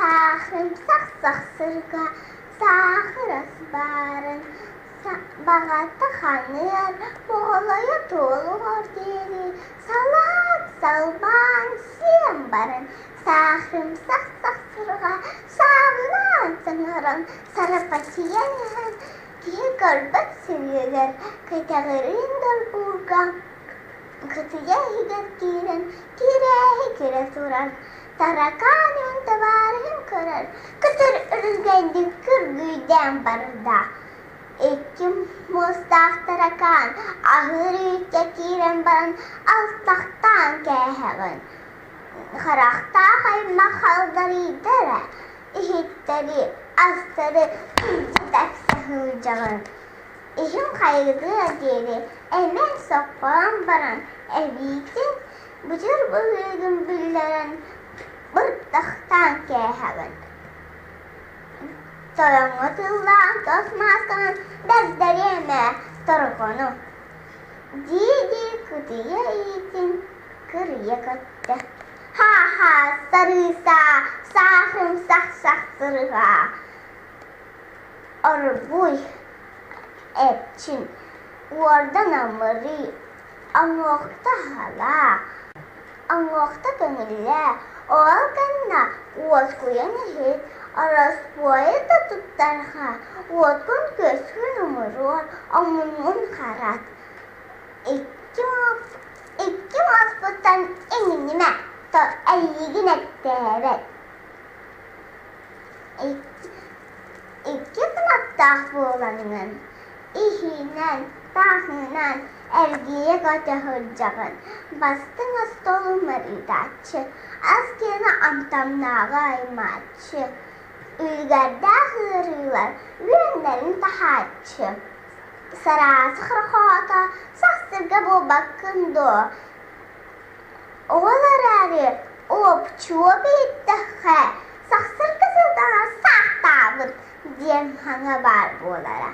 Саахымсах сахсырга саахырас баарын баҕата хаҥыар, моҕолойо туолуор диэри салаат салбаан сиэн баран саахымсах сахсырҕа сааҕынаан саҥаран сарапачыйан иһэн киһи көрбөт сиригэр кэтэҕириин долбуурга кытыйа иһигэр киирэн кирээһи кирэ турар таракаан үөн табаарыһын көрөр көтөр үрүлгэйдик күргүйдээн барда. Икки муостаах таракаан аһыыр үүккэ киирэн баран алтахтаан кээһэҕин. Харахтаах аймах халдарыйда эрэ, иһиттэри, астары илдьи тэпсэ сылдьаҕын. Иһин хайгыа диэри эмэн соппорон баран эбиитин быдьар быһыыгын биллэрэн бырдахтаан кээһэҕин. Тойоҥҥо тыллаан тос маасканан бэрдэриэм ээ торҕону дии-дии кытыйа иитин кырыйа көттө. Ха-ха, сарыысаа, саахымсах сахсырҕаа Оргууй эрчин, уордан амырыы, Оҥуохта аһалаа, оҥуохта көҥүллээ, ол гынна уоскуйан иһит, ороспуойу да туттарха, уоткун-күөскүн умуруор, омуҥҥун харат. Икки муоспуттан иҥинимэ, эйигин эттээбэт. Икки кынаттаах буолаҥҥын, иһинэн, таһынан эргийэ көтө сылдьаҕын, бастыҥ остуолу марыытааччы, ас киэнэ амтаннааҕы аймааччы, үлүгэрдээх ыарыылар үөннэрин таһааччы. Сараасы хорохоото сахсырга буолбаккын дуо? Ол эрээри уопчуо биэрдэххэ, сахсырга сылтаҕа саахтаабыт диэн саҥа баар буолара.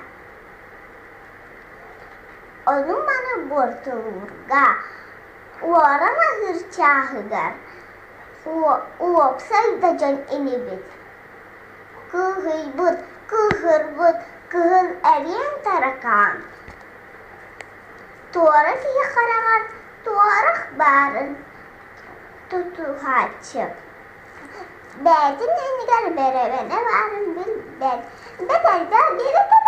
Ону-маны буортулуурга, уоран аһыыр чааһыгар уопсай да дьон инибит. Кыыһыйбыт, кыыһырбыт кыһыл эриэн таракаан Туора киһи хараҕар туорах баарын тутуһааччы, бэйэтин иннигэр бэрэбинэ баарын билбэт, бэт элбэх биэрэ.